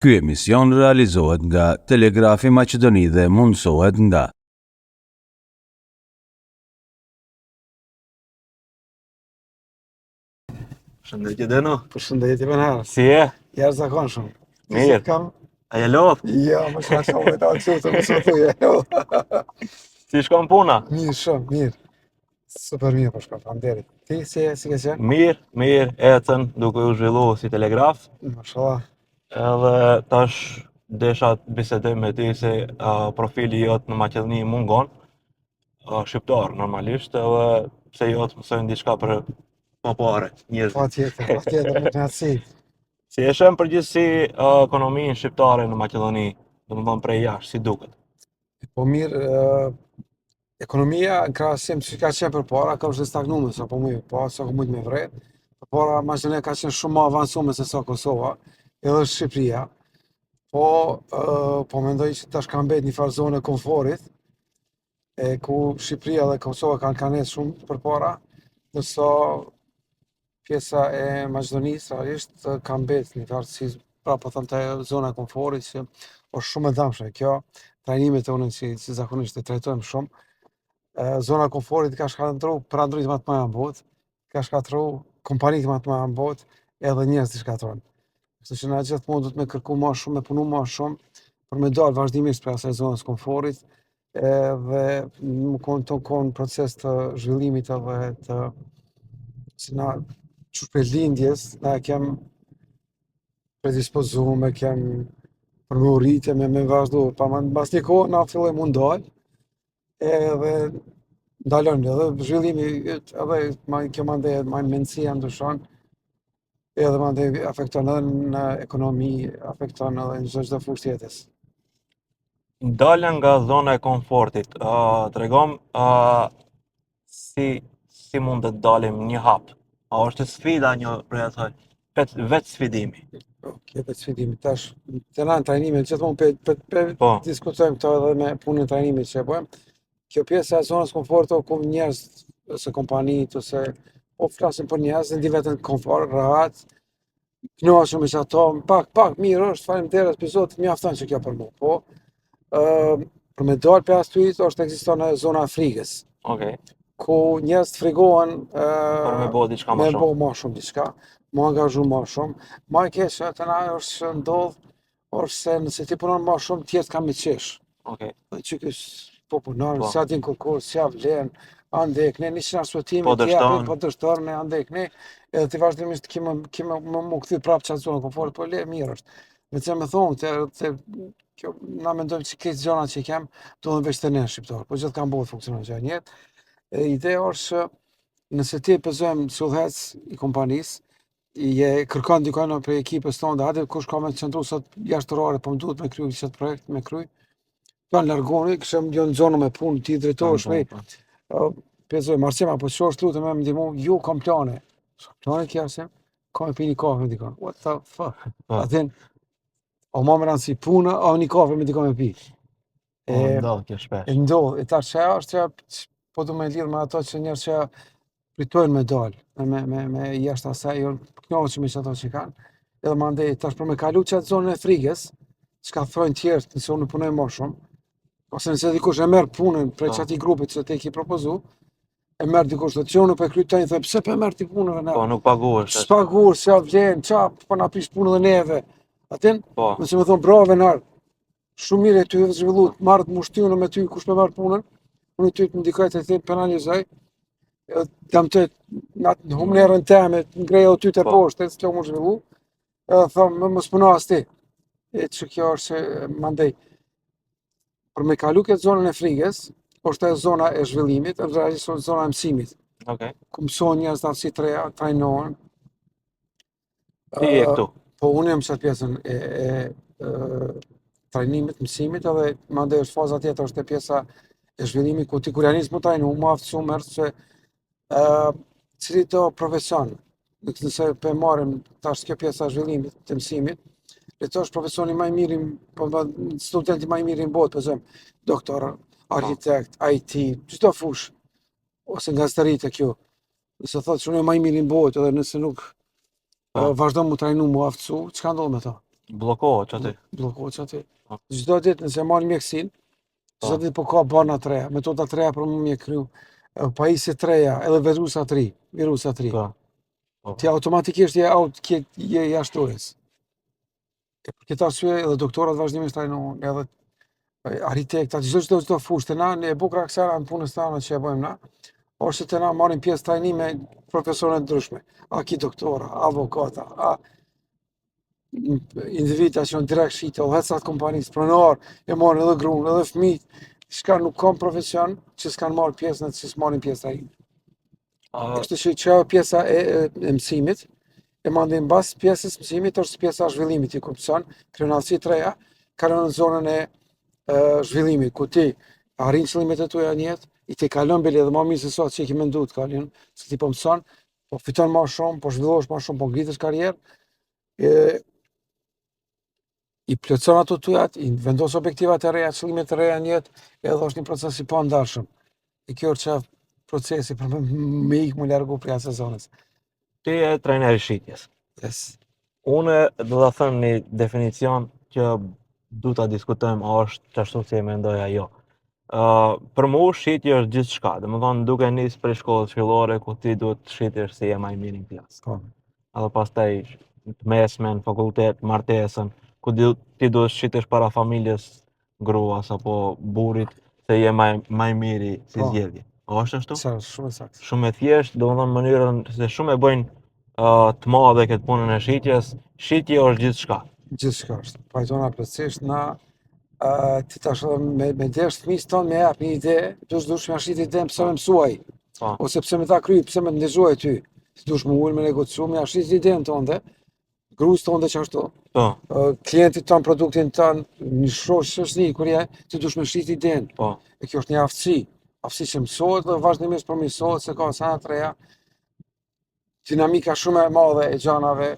Ky emision realizohet nga Telegrafi Maqedoni dhe mundësohet nga. Përshëndetje Deno. Përshëndetje Benhar. Si je? Jashtëzakonshëm. Mirë. Kam? A je lodh? Jo, më shumë shumë të kështu të më sot je. Si shkon puna? Mirë shumë, mirë. Super mirë po shkon, faleminderit. Ti si je, si ke qenë? Mirë, mirë, ecën duke u zhvilluar si telegraf. Mashallah. Edhe tash desha të bisedoj me ti se uh, profili jot në Maqedoni mungon, uh, shqiptar normalisht, edhe pse jo të mësojnë diçka për papare, njerëzit. Patjetër, patjetër, me kënaqësi. Si e sheh në përgjithësi uh, ekonominë shqiptare në Maqedoni, domethënë prej jashtë, si duket? Po mirë, ekonomia në krahasim që ka qenë përpara, ka është e stagnume, sa po muj, po, sa ko mujt me vret. Përpara Maqedonia ka qenë shumë ma avancume se sa Kosova, edhe Shqipëria. Po, po mendoj që tash ka mbet një farë zone komforit, e ku Shqipëria dhe Kosova kanë kanë ecë shumë përpara, ndërsa pjesa e Maqedonisë realisht ka mbet një farë si pra po them te ajo zona e komforit që është shumë e dëmshme kjo trajnimet tona që, që zakonisht e trajtojmë shumë zona e komforit ka shkatërru perandoritë më të mëdha në botë ka shkatërru kompanitë më të mëdha në botë edhe njerëzit i shkatërron kështu që na gjithmonë duhet me kërku më shumë me punu më shumë për me dalë vazhdimisht prej asaj zonës komforit edhe me konë tu konë proces të zhvillimit edhe të se na qysh prej lindjes, na e kem predispozume, kem për me u rritë, me, me vazhdu, pa ma, mas një kohë na fillojmë mu ndalë, edhe ndalon edhe zhvillimi yt, edhe ma, kjo mandej, ma mendësia ndryshon, edhe mandej afekton edhe në ekonomi, afekton edhe në çdo çdo fushë të jetës. Dalja nga zona e komfortit, uh, tregom uh, si si mund të dalim një hap. A është sfida një prej asaj vet vet sfidimi. Ok, vetë sfidimi. Tash, te na në trajnime, gjithmonë pe, pe, pe Po. diskutojmë këto edhe me punën e trajnimit që e bëjmë. Kjo pjesa e zonës komfortit ku njerëz ose kompanitë ose po flasim për njerëz, ndi veten komfort, rahat, kënaqur me ato, pak pak mirë është, faleminderit për Zotin, mjafton që kjo për mua. Po, ë për me dalë prej aty është ekziston ajo zona e frigës. Okej. Ku njerëzit frigohen ë Për me bo diçka më me shumë. bo më shumë diçka, mu angazhu më shumë. Ma e keqja te na është që ndodh është se nëse ti punon më shumë, tjerët kanë me qesh. Okej. Dhe që ky po punon, Po. s'ja din kërkur, s'ja vlen, andej këne, një qenë arsyetime, Po ti japin, dështon. po dështon, ne andej këne, edhe ti vazhdimisht kime, kime më mu kthy prapë qatë zonë komfort, po le, mirë është. Me që me thonë, te, te, kjo, na mendojmë që këtë gjona që i kem, do veç te ne shqiptar, po gjithë kanë botë funksionon gjë njëjtë. E ideja është që nëse ti e pëzojmë si udhëheqës i kompanisë, je kërkon dikon prej ekipës tonë, hajde kush ka me qëndru sot jashtë orarit, po më duhet me kry qët projekt, me kry. Tan largoni, kështu janë zonë me punë, ti drejtohesh me Po. Pezoj, Marcim, apo që është lutem me më ndihmu, jo, kam plane. S'ka plane ki Arsim? Kam me pi një kafe me dikon. What the fuck? Po. A din, o ma me rëndësi puna, o një kafe me dikon me pi. Po, E, ndodh kjo shpesh. e ndodh, e tash që është që që po du me lidh me ato që njerëz që pritojnë me dal, me me me, me jashtë asaj, janë kënaqur me çato që kanë. Edhe mandej tash për me kalu qatë zonën e frigës, çka thonë tjerët, nëse unë punoj më shumë, ose nëse dikush e merr punën prej Po. çatij grupit që ti e ke propozu, e merr dikush thotë që unë po e kryj tani, thotë pse po e merr ti punën e Po nuk paguhesh. tash. S'paguhesh, s'ja vlen, qa, po na prish punën edhe neve. Atin, Po. nëse më thon bravo Venar, shumë mirë e ty e zhvillu, marrë të mushtynë me ty kush me marrë punën, unë ty të ndikoj të ti penalizoj, edhe dëmtoj në atë humnerën teme, të ngrej edhe ty të Po. poshtë, të s'lo mu zhvillu, edhe thom, më mos puno as ti. E që kjo është që mandej, për me kalu këtë zonën e frigës, është ajo zona e zhvillimit, është realisht është zona e mësimit, Okej. ku mësohen njerëz aftësi të reja, trajnohen. Ti je Ë, këtu. Po unë jam qatë pjesën e, e, e trajnimit, mësimit, edhe mandej është faza tjetër, është e pjesa e zhvillimit, ku ti kur janë nisë mu trajnu, mu aftësu merr se ë cili do profesion, nëse po e marrim tash kjo pjesa e zhvillimit të mësimit, le të është profesioni më i mirë, po më studenti më i mirë në botë, po them, doktor, arkitekt, IT, çdo fushë, ose gazetaritë kjo. Nëse thotë që unë jam më i mirë në botë edhe nëse nuk Po. vazhdon mu trajnu, mu aftësu, çka ndodh me to? Bllokohet që aty. Bllokohet që aty. Po. Çdo ditë nëse marr mjekësinë, çdo Po. ditë po ka barna të reja, metoda të reja për mu mjekru, e, pajisje të reja, edhe virusa të ri, virusa të ri. Po. Po. Ti automatikisht je out, ke, je jashtë lojës. E për këtë arsye edhe doktorat vazhdimisht trajnohen, edhe e, arkitekta, çdo çdo çdo fushë te na, ne e bukura kësaj në punës tona që e bëjmë na, është se te na marrin pjesë trajnime profesione të ndryshme, a ki doktora, avokata, a individa që janë direkt shite, o hecat kompanisë, pronar, e marrin edhe gruan, edhe fëmijët, çka nuk kanë profesion që s'kan marrë pjesë në që s'marrin pjesë trajnime. A, Kështu që që ajo pjesa e, e, e mësimit, e mandej mbas pjesës mësimit është pjesa e zhvillimit, i kupton, krijon aftësi të reja, kalon në zonën e, e zhvillimit, ku ti arrin qëllimet e tua në jetë, i te kalon bile edhe më mirë se sa që i ke menduar të kalon, se ti po mëson, po fiton më shumë, po zhvillohesh më shumë, po ngritesh karrierë, e i plotëson ato tuajat, i vendos objektivat e reja, qëllimet e reja në jetë, edhe është një proces i pandalshëm. E kjo është çfarë procesi për me, me ik mu largu prej asaj zonës. ti je trajner i shitjes. Yes. Unë do ta them një definicion që du ta diskutojmë a është qashtu si e mendoj ajo. Uh, për mu shitje është gjithçka, domethënë duke nis prej shkollës fillore ku ti duhet të shitesh se je më i miri në klasë. Po. Edhe pastaj të mesme në fakultet, martesën, ku di, ti duhet të shitesh para familjes, gruas apo burrit se je më më i miri si Po. zgjedhje. A është ashtu? Sa shumë e saktë. Shumë e thjeshtë, domethënë mënyrën se shumë e bëjnë uh, të madhe këtë punën e shitjes. Shitje është gjithçka. Gjithçka është. Pajtona plotësisht na uh, ti tash edhe me me desh fëmijës tonë me jap një ide, dush dush me shit ide pse me mësuaj. Po. Ose pse me ta kry, pse me të ndëgjoj ty. Ti dush me ul me negociu, me ja shit idenë tënde, gruas tënde që ashtu, Po, ë, klientit tënd, produktin tënd, një shoq shoqëri kur je, ti dush me shit idenë. po. E kjo është një aftësi, aftësi që mësohet dhe vazhdimisht përmirësohet se ka sana të reja, dinamika shumë e madhe e gjanave,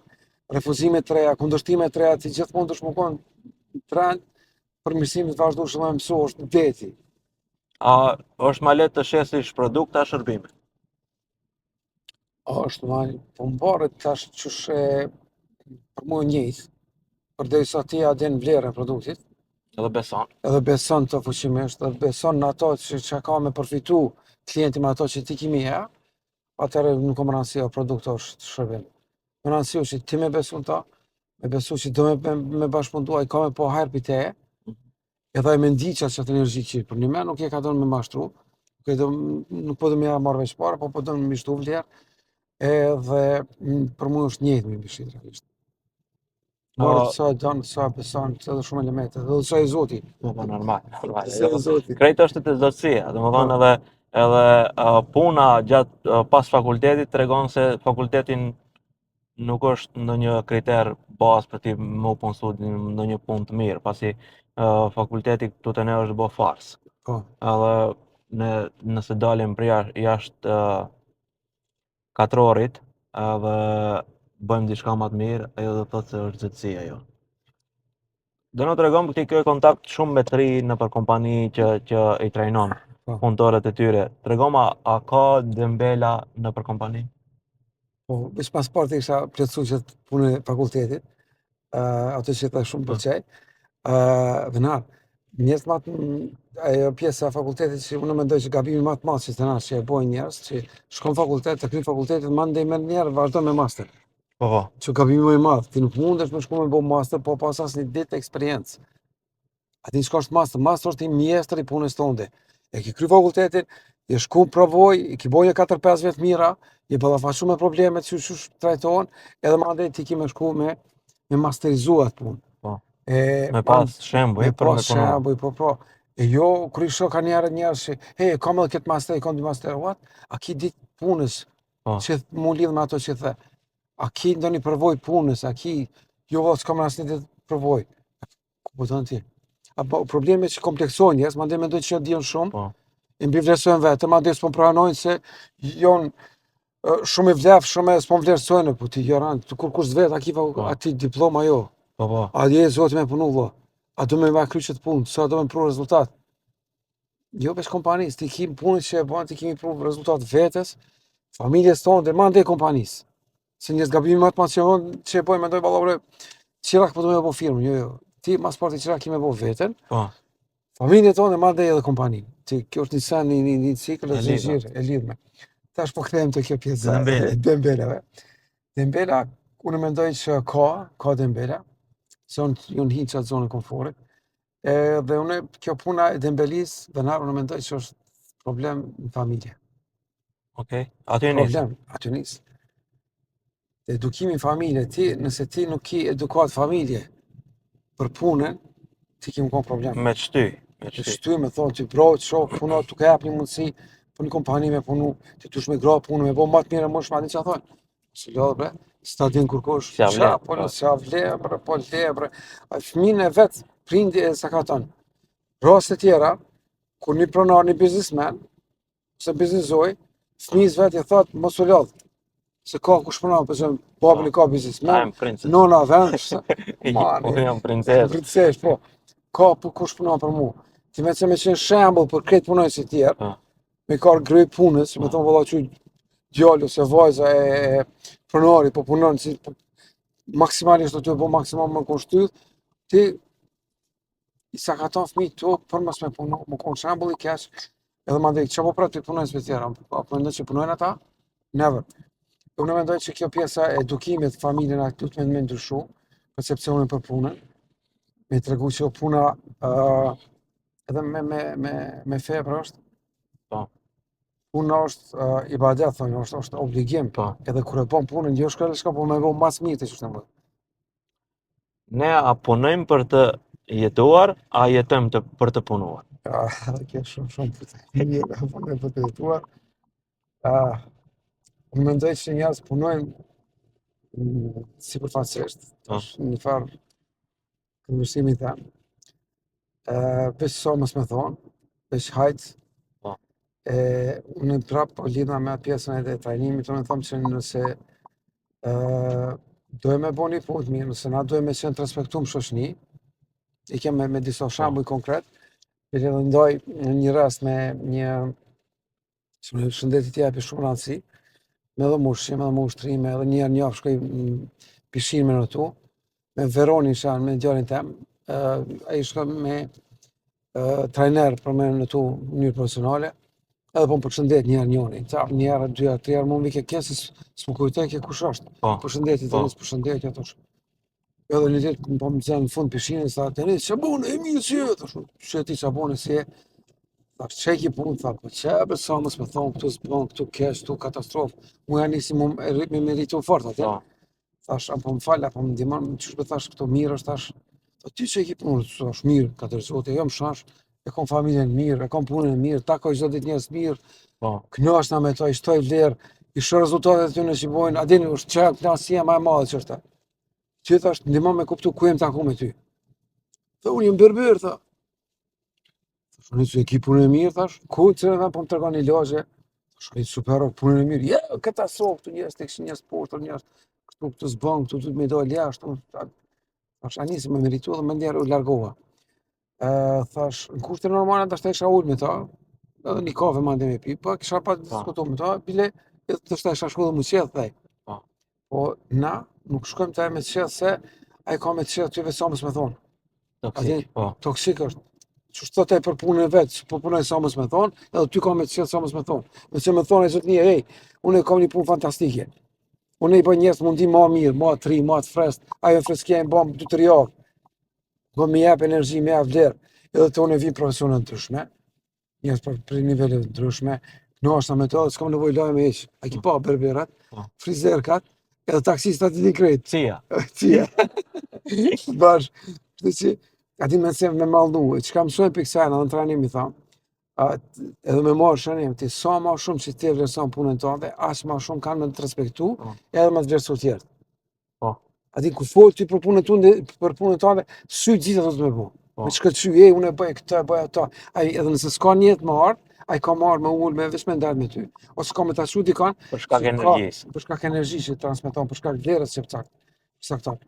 refuzime të reja, kundërshtime të reja, ti gjithmonë dush më konë në trend, përmirësimit vazhdueshëm dhe mësohesh në deti. A është më lehtë të shesish produkt a shërbime? A është ma, po mbaret tash qysh e për mua njëjtë, përderisa ti ja din vlerën e produktit, Edhe beson. edhe beson të fuqimisht, edhe beson në ato që, që ka me përfitu klienti me ato që ti kimi ja, atëherë nuk ka më rëndësi o produkt është shërbim. Më rëndësi është që ti me besu në ta, me besu që do me, me, me bashkëpundu, ai ka me po hajr për te, edhe ai me ndi që atë energji që për një me nuk e ka donë me mashtru, nuk e do, nuk po do me ja marrë veç para, po po do me shtu vlerë, edhe mm, për mua është njëjtë me mbi realisht. Varet A, sa e don, sa e beson, edhe shumë elemente, edhe sa i zoti. po, po, normal, normal. Sa i zoti. Krejt është te zotësia, domethënë Po. edhe edhe uh, puna gjatë uh, pas fakultetit tregon se fakultetin nuk është ndonjë kriter bazë për ti më u punësu në ndonjë punë të mirë, pasi uh, fakulteti këtu te ne është bë farsë. Po, Edhe ne nëse dalim për jashtë, jashtë uh, katrorit edhe bëjmë diçka më të mirë, ajo do të thotë se është zotësia jo. Do na tregon ti ke kontakt shumë me të ri nëpër kompani që që i trajnon Po. punëtorët e tyre. Tregoma a ka dembela nëpër kompani? po, veç pas parti isha plotësu që të punën e fakultetit, uh, ato që të shumë Po. pëlqej. Uh, dhe na, njerëz më të ajo pjesa e fakultetit që unë mendoj që gabimi më të madh që të na që e bojnë njerëz që shkon fakultet, të kryen fakultetin, mandej më njerë vazhdon me master. Po po. Që gabimi më i madh, ti nuk mundesh me shku me bë master po pas asnjë ditë eksperiencë. A din çka është master? Master është i mjeshtër i punës tënde. E ke kry fakultetin, je shku në provoj, i ke bo një 4-5 vjet mira, je ballafaqu me problemet që qysh trajtohen, edhe mandej ti ke me shku me me masterizu atë punë. Po. E, Me pas shembuj me për me pas punu. shembuj, po po. E jo, kur i shoh ka njerëz njerëz që, hey, kam edhe këtë master, kam dy master, what? A ki ditë punës Po. që mu lidh me ato që the? A ki ndonjë përvojë punës, a ki, jo, valla, s'kam asnjë ditë përvojë. Ku po don ti? Apo problemi që kompleksojnë njerëz, mandej mendojnë që dihen shumë, Po. e mbi vlerësojnë vetë, mandej s'po pranojnë se janë ë, shumë i vlefshëm e s'po vlerësojnë, po ti jo ran, kur kush vet, a ki Po. a ti diploma jo. Po po. A je zoti me punu vëlla? A do me ma kry qëtë punë? Sa do me pru rezultat? Jo veç kompanisë, ti ki punën që e bën, ti kimi pru rezultat vetes, familjes tonë dhe mandej kompanisë. Se njerëz gabimi më të madh që bën, që e bëjnë, mendoj valla bre, Qirak po du me bo firmën, jo, jo. Ti mas pari qirak ki me bo veten, Po. familjen tonë, mandej edhe kompaninë. Ti, kjo është një sen, një, një, një cikël, E e zinxhir, e lidhme. Tash po kthehem te kjo pjesa Dembele. e dembeleve. Dembela, unë mendoj që ka, ka dembela, se unë unë hi në qatë zonën komforit. Edhe unë, kjo puna e dembelisë, dhe unë mendoj që është problem në familje. Okej. Aty nis. Problem, aty nis. Edukimi në familje, ti, nëse ti nuk ki edukat familje për punën, ti ki më konë problem. Me shty, me Të shty. shty me thonë ti bro, qo, puno, tu ka jap një mundësi për një kompani me punu, ti tush me gra punë, me bo më të mirë e mundshme, a di çfarë thonë? Se lodh bre, s'ta din kurkush. S'ja vlen, Qa, po, po. s'ja vlen, bre, po le, bre. A fëmijën e vet, prindi e sakaton. Raste tjera, kur një pronar, një biznesmen, ose biznesoj, fëmijës vet i thot mos u lodh, se ka kush punon, për shembull, babën i ka biznesmen, Jam princess. nona vend, mani. Unë jam princesë. Princesë, po. Ka po kush punon për mua. Ti me që me qenë shembull për krejt punonjësit tjerë, Po. me ka gry punës, me Po. thonë vëlla që djalë ose vajza e, e pronarit po punon si po, maksimalisht do të bëj maksimum më kushtyt, ti i sakaton fëmijët tu për mos me punu, më konë shembull i keq, edhe mandej çfarë po pret për punonjësve tjerë, a po mendon që punojnë ata? Never. Unë mendoj që kjo pjesa e edukimit familjen aty duhet me, me ndryshu, percepcionin për punën, me tregu që puna ë edhe me me me me fe pra është. Po. Puna është uh, ibadet, thonë, është është obligim. Po. Edhe kur e bën punën, jo shkon shka, po me bë më së mirë të çështë më. Ne a punojmë për të jetuar, a jetojmë të, për të punuar? Ja, edhe kjo shumë shumë për të mirë, punojmë për të jetuar. Ah, unë mendoj që njerëz punojnë mm, sipërfaqësisht, Po. është një farë këndvështrimi them. Ë, veç sa mos me thonë, veç hajt. Po. E, unë prap po lidhna me atë pjesën edhe e trajnimit, unë them që nëse ë dojmë me bo një punë të mirë, nëse na dojmë me qenë të respektuar në shoqëni, i kem me, me disa shembuj konkret, Bile edhe ndaj në një rast me një që në shëndetit i japi shumë rëndësi, me dhe më ushqim, edhe më ushtrime, edhe një herë një javë shkoj në pishinë me notu, me Veronin shan, me djalin tem, ë ai shkon me ë trajner për me notu në mënyrë profesionale, edhe po më përshëndet një herë njëri, ta një herë, dy herë, tri herë, më vike ke se s- s'më kujtoj ke kush është. Po. Përshëndetje, Po. Denis, përshëndetje, thosh. Edhe një ditë më po më zënë në fund pishinës, tha, Denis, ç'a bune, e mirë si je, thosh, që ti ç'a bune si je? Thash, çe ki punë, tha, po çe be sa mos më thon këtu s'bën, këtu keq, këtu katastrofë. Mu ja nisi mu e rrit me meritu fort atë. Po. Thash, a po më fal, a po më ndihmon, qysh po thash këtu mirë është thash. Po ti çe ki punë, thash, mirë, ka zoti, jo më shash, e kam familjen mirë, e kam punën e mirë, takoj çdo ditë njerëz mirë, Po. kënaqna me to, i shtoj vlerë, i shoh rezultatet e tyre që bojnë, a dini, është çka kënaqësia më e madhe që është. Ti thash, ndihmon me kuptu ku jem taku me ty. Tha, unë jam berber, tha. Thash, unë që e ki punën e mirë, thash, ku cilën vend po më tregon një lagje. Thash, unë super, o, punën e mirë. Ja, katastrofë, këtu njerëz, tek njerëz poshtë, njerëz këtu këtu s'bën, këtu duhet me dalë jashtë. unë, a- Thash, a nisi me meritu dhe menjëherë u largova. Ë, thash, në kushte normale ndoshta isha ul me ta, edhe një kafe mandej me pi, po kisha pa diskutu me ta, bile edhe ndoshta isha shku dhe mu qeth thej. Po. Po na nuk shkojmë te ai me qeth se ai ka me qeth ty veç sa mos me thonë. Toksik. Po. Toksik është. Që thot ai për punën e vet, po punoj sa mos me thonë, edhe ty ka me qeth sa mos me thonë. Me që me thonë ai zotni, ej, unë e kam një punë fantastike. Unë i bëj njerëz mundi më mirë, më të ri, më të freskët. Ajo freskia e bën 2-3 javë. Do më jep energji, më jep vlerë. Edhe të unë vi profesione ndryshme, njerëz për, për nivele ndryshme, kënaqna me to, s'kam nevojë lajme hiç. A ki pa berberat, Po. frizerkat, edhe taksistat i din krejt. Cia. Cia. Bash. Kështu që a di me se me mallu, e çka mësoj për kësaj në trajnim i tham, a, edhe me marrë shënim, ti sa ma shumë që ti e vlerëson punën tënde, aq ma shumë kanë me të respektu, Po. edhe me të vlerësu tjerët. Po. A di ku fol ti për punën tënde, për punën tënde, sy gjithë ato të me bu. Po. Me shkëlqy, ej, unë e bëj këtë, e bëj ato. Ai edhe nëse s'ka njet më ardh, ai ka marrë me ul me veç me ndal me ty. Ose ka me ta çu dikon, Për shkak që ka- energjisë. për shkak energjisë që transmeton, për shkak vlerës që cakt, cakton.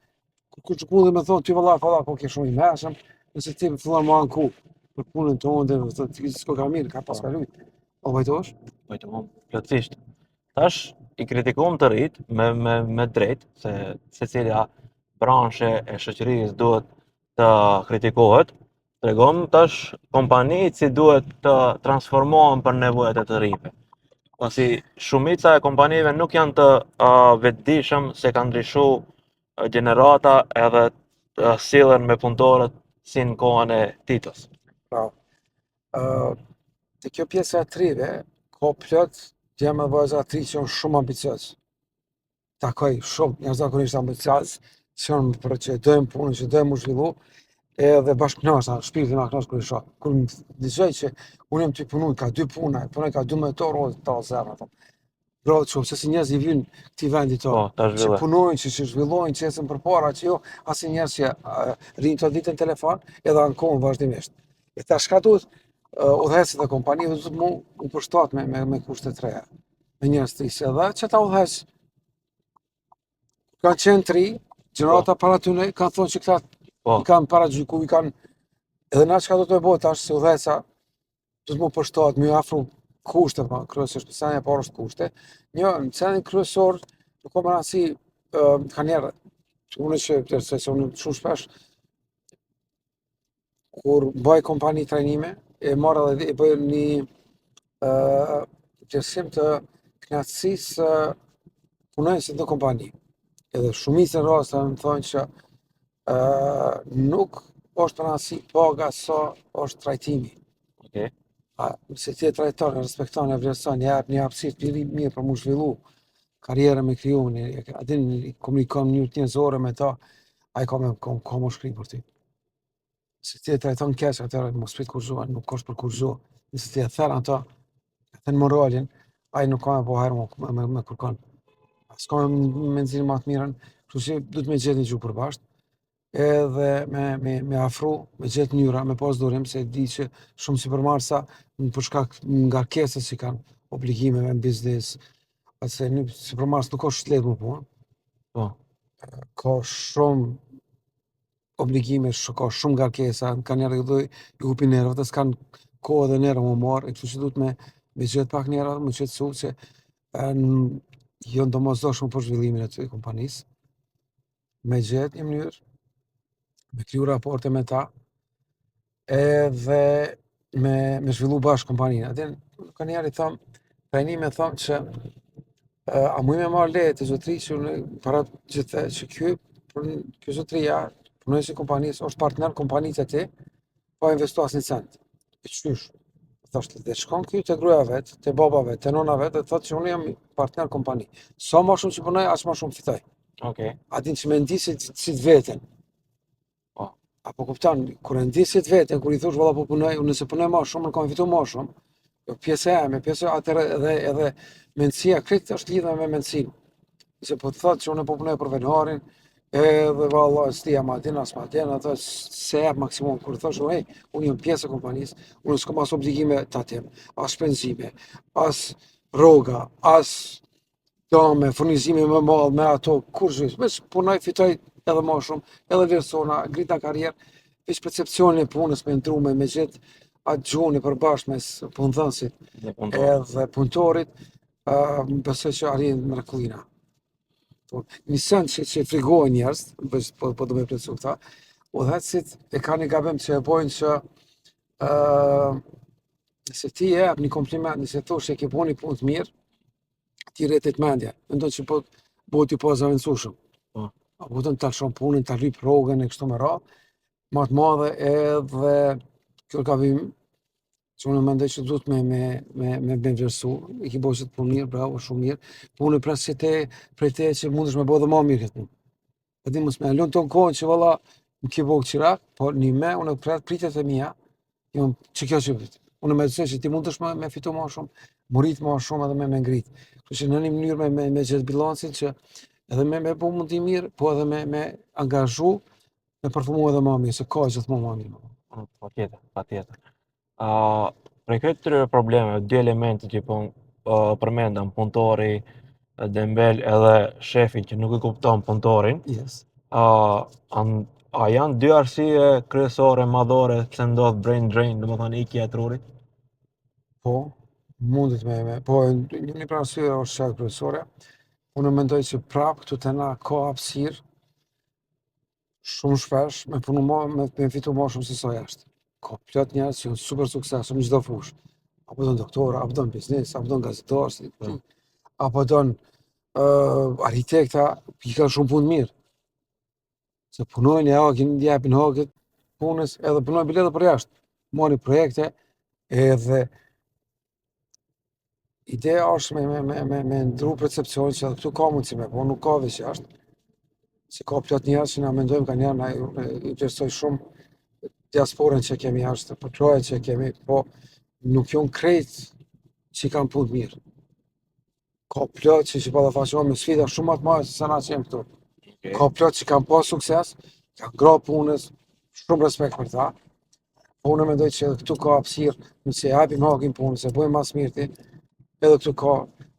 Kur kur që mundi me thonë ty vëlla, vëlla, po ke shumë i mëshëm, nëse ti fillon më anku për punën tënde, do të thotë ti s'ko ka mirë, ka pas ka lujt. O vajtosh? Po të mund, plotësisht. Tash i kritikuam të rrit me me me drejt se secila. branshe e shoqërisë duhet të kritikohet. Tregom tash kompanitë si duhet të transformohen për nevojat e të rinjve. Pasi shumica e kompanive nuk janë të uh, vetëdijshëm se kanë ndryshu gjenerata edhe të sillen me punëtorët si në kohën e Titos. Pra, uh, te kjo pjesa e të rive, ka plot djem e vajza të ri që janë shumë ambicioz. Takoj shumë, jashtëzakonisht ambicioz, që janë për që dojnë punën, që dojnë mu zhvillu, edhe bash knaqna, shpirti ma knaq kur i shoh. Kur më dëgjoj që unë jam tu punu ka dy puna, punoj ka 12 orë, o, ta zemra, thom. Bro, që se si njerëz i vynë këtij vendi tonë, Po, ta që zhvilloj. punojnë, që, që zhvillojnë, që ecën përpara, që jo asnjë njerëz që uh, rrinë të ditën në telefon, edhe ankohen vazhdimisht. E tash çka duhet uh, udhëheqësit e kompanive duhet mu u përshtat me me, me kushte të reja, me njerëz të ri, se edhe që ta udhëheq kanë qenë të ri, gjenerata para tyne kanë thonë që këta Po, i kanë paragjyku, i kanë edhe na çka do të bëhet tash si udhëheqësa, do të mu përshtat, më afru kushte, pa, kryesisht, seni e parë është kushte. Një, në senin kryesor, nuk ka më rëndësi, ë, ka njerë, unë që vlerësoj se unë shumë shpesh kur mbaj kompani trajnime, e marr edhe e bëj një ë vlerësim të kënaqësisë së punonjësit në kompani. Edhe shumicën e rasteve më thonë që ë nuk është rëndësi paga sa është trajtimi. okay. A, nëse ti e trajton, e respekton, e vlerëson, ja jep një hapësirë të mirë mirë për mu zhvillu, karrierë me kriju, një, a din, komunikon në mënyrë të njerëzore me ta, ai ka me ka, ka më shkri për ty. Se ti e trajton keq, atëherë mos prit kurrgjë, nuk është për kurrgjë. Nëse ti e ther ato, e then moralin, ai nuk ka me bo hajr me, me, me, me kërkon. As ka me, me nxjerr më të mirën, kështu që duhet me gjetë një gjuhë përbashkët, edhe me, me, me afru, me gjetë mënyra, me pas durim, se di që shumë sipërmarrësa në për shkak ngarkesës që kanë, obligimeve në biznes, ose një sipërmarrës nuk është lehtë më punë, Po. ka shumë obligime, sh- ka shumë ngarkesa, ka njerëz që i hupin nervat, dhe s'kan kohë dhe nerva më marr, e kështu që duhet me me gjetë pak nerva, me qetësu se e, n- jo domosdoshëm për zhvillimin e të kompanisë, me gjetë një mënyrë, me kriju raporte me ta, edhe me me zhvillu bashkë kompaninë. Atë ka njerë i thom, trajnime thom që e, a muj me marrë leje të zotri që unë para gjithë që ky për ky zotria punonjësi i kompanisë është partner në kompanisë e ti, pa investu asnjë cent. E qysh? Thash, dhe shkon ky te gruaja vet, te baba vet, te nona vet dhe thotë që unë jam partner në kompani. Sa më shumë që punoj, aq më shumë fitoj. Okej. A din që me ndi si, si të veten. Po. A po kupton, kur e ndi si të veten, kur i thosh valla po punoj, unë nëse punoj më shumë, unë kam fitu më shumë. Jo pjesa e eme, pjesa atëherë edhe edhe mendësia krejt është lidhur me mendësinë. Nëse po të thotë që unë po punoj për Venharin, edhe valla s'di a ma din as ma din, ato se jep maksimum kur thosh unë, ej, unë jam pjesë e kompanisë, unë s'kam as obligime tatim, as shpenzime, as rroga, as dame, furnizime me mall, me ato, kurrgjë, veç punoj, fitoj edhe më shumë, edhe vlerësona, ngrit në karrierë, veç percepcionin e punës me ndru me, me gjetë atë gjuhën e përbashkët mes punëdhënësit Dhe punëtor. edhe punëtorit, uh, besoj që arrin mrekullina. Po, një sen që, që frigohen njerëz, veç po, po do me plotësu këta, udhëheqësit e kanë një gabim që e bojnë që ë nëse ti jep një kompliment, nëse thosh që ke bo një punë të mirë, ti rritet mendja. Mendon që po bëhet i pa zavendësueshëm. Po. A po kupton ta lëshon punën, ta lyp rrogën e kështu me radhë, më të madhe edhe kjo gabim që unë mendoj që duhet me me me me, me vlerësu, i ki bo që të punë mirë, bravo, shumë mirë. Po unë pres që te prej te që mundesh me bo edhe më mirë këtë punë. E di mos me e lënë tonë kohën që valla më ki bo qira, po një me unë pret pritjet e mia, jo që kjo që unë mendoj që ti mundesh me, me fitu më shumë, më rrit më shumë edhe me me ngrit. Kështu që në një mënyrë me me, me gjetë bilancin që edhe me me bo mundi mirë, po edhe me me angazhu, me performu edhe më mirë, se ka gjithmonë më mirë. Po, Patjetër, patjetër. Uh, prej këtyre problemeve, dy elemente që po uh, përmendëm, punëtori dembel edhe shefin që nuk e kupton punëtorin, Yes. uh, an, a janë dy arsye kryesore madhore pse ndodh brain drain, domethënë ikja e trurit? Po, mundet me, me po një një për arsye është qajo kryesore. Unë mendoj që prap këtu te na ka hapësirë. Shumë shpesh me punu ma, me, me fitu ma shumë se sa jashtë. Ka plot njerëz që janë super suksesshëm në çdo fushë. Apo don doktora, apo don biznes, apo don gazetar, si, Po. apo don uh, arkitekta, i kanë shumë punë mirë. Se punojnë, ja hakin, japin hakët punës, edhe punojnë bile edhe për jashtë. Marrin projekte, edhe ideja është me me me me, me ndru percepcionin që edhe këtu ka mundësi me po, nuk ka veç jashtë. Se ka plot njerëz që na mendojmë ka njerëz na i vlerësoj shumë diasporën që kemi jashtë, përkrahjen që kemi, po nuk janë krejt që i kanë punë të mirë. Ka plot që që ballafaqohen me sfida shumë më të mëdha se sa na që jemi këtu. Okay. Ka plot që kanë pas sukses, kanë gra punës, shumë respekt për ta. Po unë mendoj që edhe këtu ka hapësirë, nëse japim hakin punës, e bëjmë mas mirti, edhe këtu ka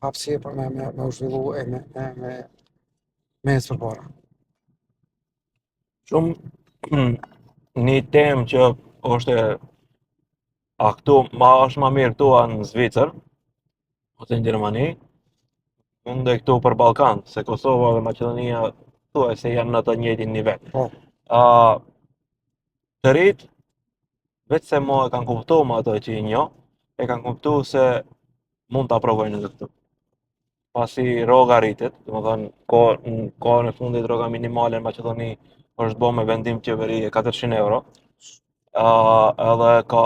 hapësirë për me, me, me u zhvillu e me, me, me, me ecë përpara. Shumë një temë që është a këtu, ma është ma mirë këtu a në Zvicër, ose në Gjermani, mendoj këtu për Ballkan, se Kosova dhe Maqedonia thuaj se janë në të njëjtin nivel. Po. A, të rit, veç se mo e kanë kuptu më ato që i njoh, e kanë kuptu se mund ta provojnë edhe këtu. Pasi rroga rritet, domethënë ko, në kohën e fundit rroga minimale në Maqedoni është bërë me vendim qeverie 400 euro. Uh, edhe ka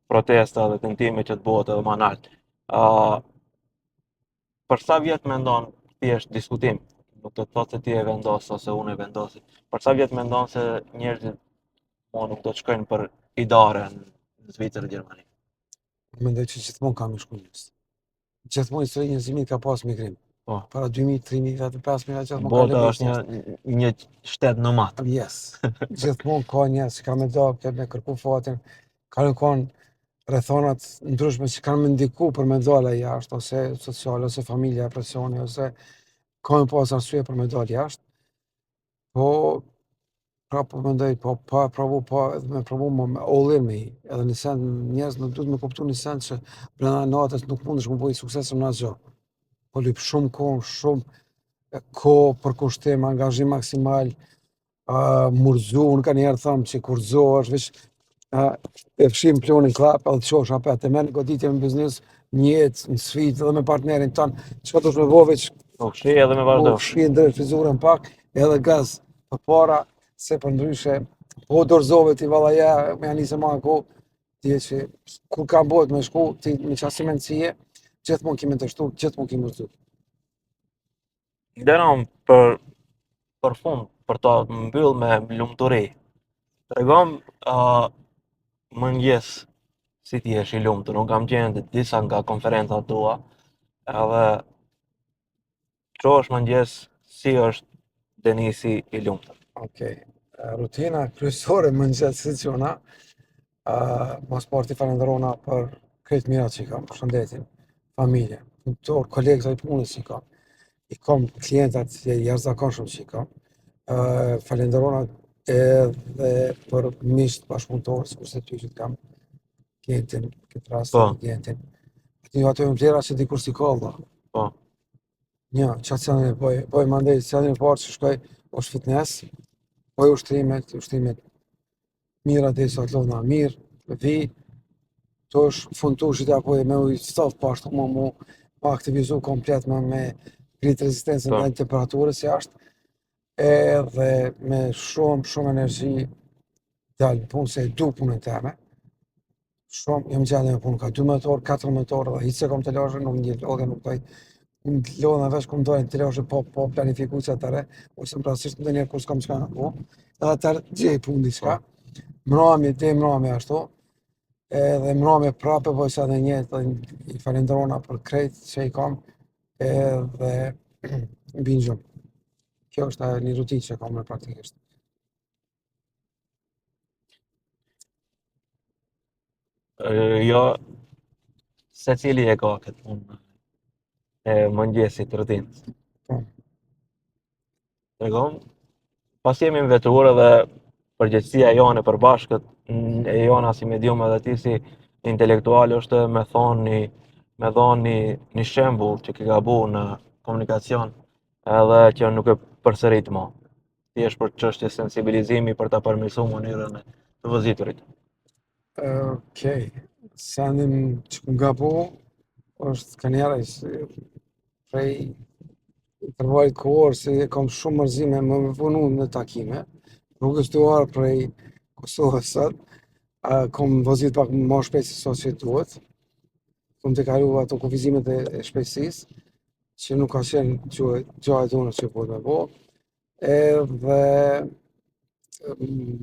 protesta dhe tentime që të bëhet edhe më nalt. Uh, për sa vjet mendon thjesht diskutim, nuk do të thotë se ti e vendos ose unë e vendosi. Për sa vjet mendon se njerëzit mo nuk do të shkojnë për idare në Zvicër dhe Gjermani? Mendoj që gjithmonë ka me shku njerëz. Gjithmonë historia e njerëzimit ka pas migrim. Po. Para 2000, 3000, vjet, 5000 vjet gjithmonë ka Bota lëvizur është një një shtet nomad. Yes. Gjithmonë ka njerëz që kanë me dalë, kanë me kërku fatin, kanë me konë rrethanat ndryshme që kanë me ndiku për me dalë jashtë, ose sociale, ose familja, presioni, ose ka me pas arsye për me dalë jashtë. Po, pra po mendoj, po pa provu, po edhe me provu më me all in me hi. Edhe një sen, njerëz nuk duhet me kuptu një sen që brenda natës nuk mundesh me bëj suksesshëm në asgjë. Po lyp shumë kohë, shumë kohë, përkushtim, angazhim maksimal, uh, murzu, unë ka njerë thëmë që kur zohesh, veç uh, e fshim plunin klap, edhe të qosh apet, e merr një goditje në biznes, në jetë, në sfidë, edhe me partnerin tanë, çka dush me bo, veç Po fshi edhe me vazhdo. Po fshi ndër frizurën pak, edhe gaz përpara, se për ndryshe, po dorëzove ti valla ja, me ja nisë ma ku, ti e që kur ka bëhet me shku, ti me qasi mendësie, gjithmonë ki me dështu, gjithmonë ki me rrëzu. Nderon për për fund, për ta mbyll me lumturi. Tregom uh, mëngjes si ti jesh i lumtur. Unë kam qenë te disa nga konferencat tua, edhe çohesh mëngjes si është Denisi i lumtur. Okej. Rutina kryesore mëngjes si qona, uh, mos por t'i falenderona për krejt mirat që i kam, shëndetin, familje, punëtor, kolegët e punës që i kam, i kam klientat e jashtëzakonshëm që i kam. Uh, falenderona edhe për miqtë bashkëpunëtorë, sikurse ty që të kam, klientin, këtë rast, Po. klientin. Aty ato janë vlera që dikur si ka valla. Po. Një, qatë senin e bëj, bëj mandej, senin e parë që shkoj, është fitness, bëj ushtrimet, ushtrimet mira derisa të lodhna mirë, vi, të është fund tushit apo e me ujë ftohtë po ashtu më mu, ma aktivizu komplet me me ngrit rezistencën Po. ndaj temperaturës jashtë, edhe me shumë shumë energji dal në punë se e du punën teme. Shumë jam gjendje me punë ka 12 orë, 14 orë dhe hiç se kam telashe, nuk ndjen lodhje, nuk doj unë lodhna veç kur më dojnë telashe po po planifiku që atëre, ose më rastësisht ndonjëherë kur s'kam çka me bo, edhe atëherë gjej punë diçka. Mramje, deri mramje ashtu, edhe mramje prapë bëj sa dhe njëjtë dhe i falenderona për krejt që i kam, edhe mbi në gjumë. Kjo është ajo një rutinë që kam me praktikisht. E, Jo, secili e ka këtë punë e mëngjesit rutinë. Po. Tregom, pas jemi në veturë dhe përgjegjësia jonë e përbashkët, n- e jona si medium edhe ti si intelektual është me thonë një, me dhonë një, një shembull që ke gabu në komunikacion edhe që nuk e përsërit më. Thjesht për çështje sensibilizimi për ta përmirësuar mënyrën e të voziturit. Okej, senin që kum gabu është kanjëherë si prej intervalit kohor se e kam shumë mërzi me më vonu në takime. Rrugës tu ardhë prej Kosovës sot, uh, kom vozit pak më shpejt se sa që duhet. Kom tejkalu ato kufizimet e, e shpejtësisë, që nuk ka qenë gjë gjë e duhur që po me bo. Edhe mm,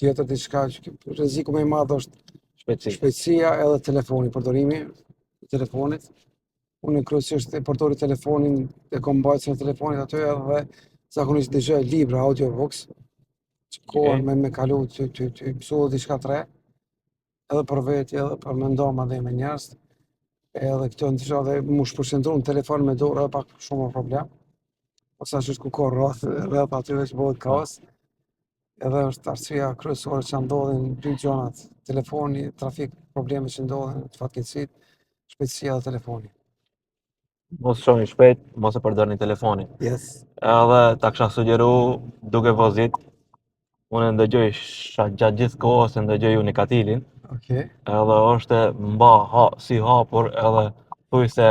tjetër diçka që rreziku më i madh është Shpejtësi. shpejtësia edhe telefoni, përdorimi i telefonit. Unë kryesisht e përdori telefonin, e kom mbajtësin e telefonit aty edhe zakonisht dëgjoj libra, audiobooks, që kohën Okej. me me kalu ty ty ty mësu diçka të re, edhe për veti, edhe për me nda mandej me njerëz. Edhe këto janë diçka dhe mu shpërqendru në telefon me dorë edhe pak shumë problem. Ose ashtu ku ka rreth, rreth aty veç bëhet kaos. Edhe është arsyeja kryesore që ndodhin dy gjanat, telefoni, trafik, probleme që ndodhin, fatkeqësitë, shpejtësia dhe telefoni. Mos shkoni shpejt, mos e përdorni telefonin. Yes. Edhe ta kisha sugjeru duke vozit, unë e ndëgjoj sha, gjatë gjithë kohës e ndëgjoj Unikatilin, Okej. edhe është e mba ha, si hapur edhe thuj se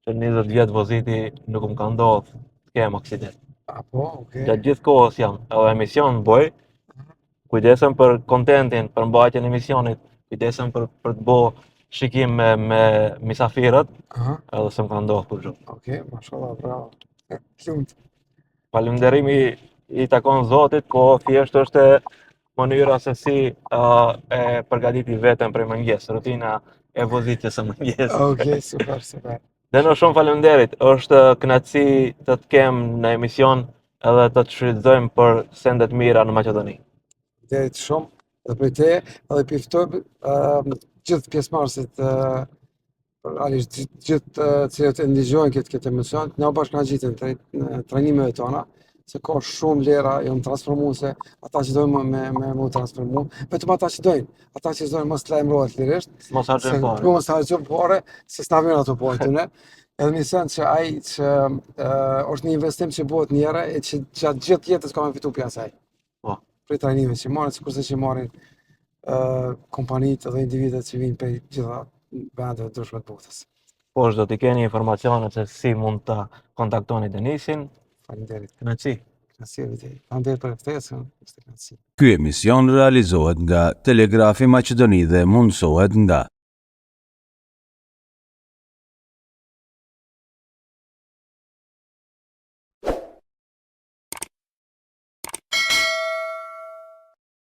që 20 vjet voziti nuk më ka ndodhur të kem aksident. Apo, okej. Gjatë gjithë kohës jam, edhe emision bëj, kujdesem për kontentin, për mbajtjen e emisionit, kujdesem për për të bo shikim me me misafirët, Aha, edhe s'më ka ndodhur kurrë. okej, mashallah, bravo. Lumt. Falënderimi i takon Zotit, po thjesht është e mënyra se si uh, e përgatiti veten për mëngjes, rutina e vozitjes së mëngjes. Okej, super, super. Deno shumë faleminderit. Është kënaqësi të të kem në emision edhe të të shfrytëzojmë për sendet mira në Maqedoni. Faleminderit shumë edhe për te, edhe po i ftoj uh, gjithë pjesëmarrësit uh, realisht gjithë gjithë të cilët e ndëgjojnë këtë këtë emision, na bashkëngjiten tre, në trajnimeve tona, se ka shumë vlera, janë transformuese, ata që dojnë me me me mu transformu, vetëm ata që dojnë, ata që dojnë mos të lajmërohet lirisht, Mos harxojmë se pare. mos harxojmë pare, se s'na vjen ato pare ne. Edhe një sen që ai që uh, është një investim që bëhet një herë e që gjatë gjithë jetës ka me fitu prej asaj. Po. Prej trajnimeve që marrin, sikurse që marrin uh, kompanitë dhe individët që vinë prej gjitha vendeve të ndryshme të botës. Poshtë do t'i keni informacionet se si mund ta kontaktoni Denisin. Faleminderit. Kënaqësi. Kënaqësi e vërtetë. Faleminderit për ftesën, ishte kënaqësi. Ky emision realizohet nga Telegrafi Maqedoni dhe mundësohet nga.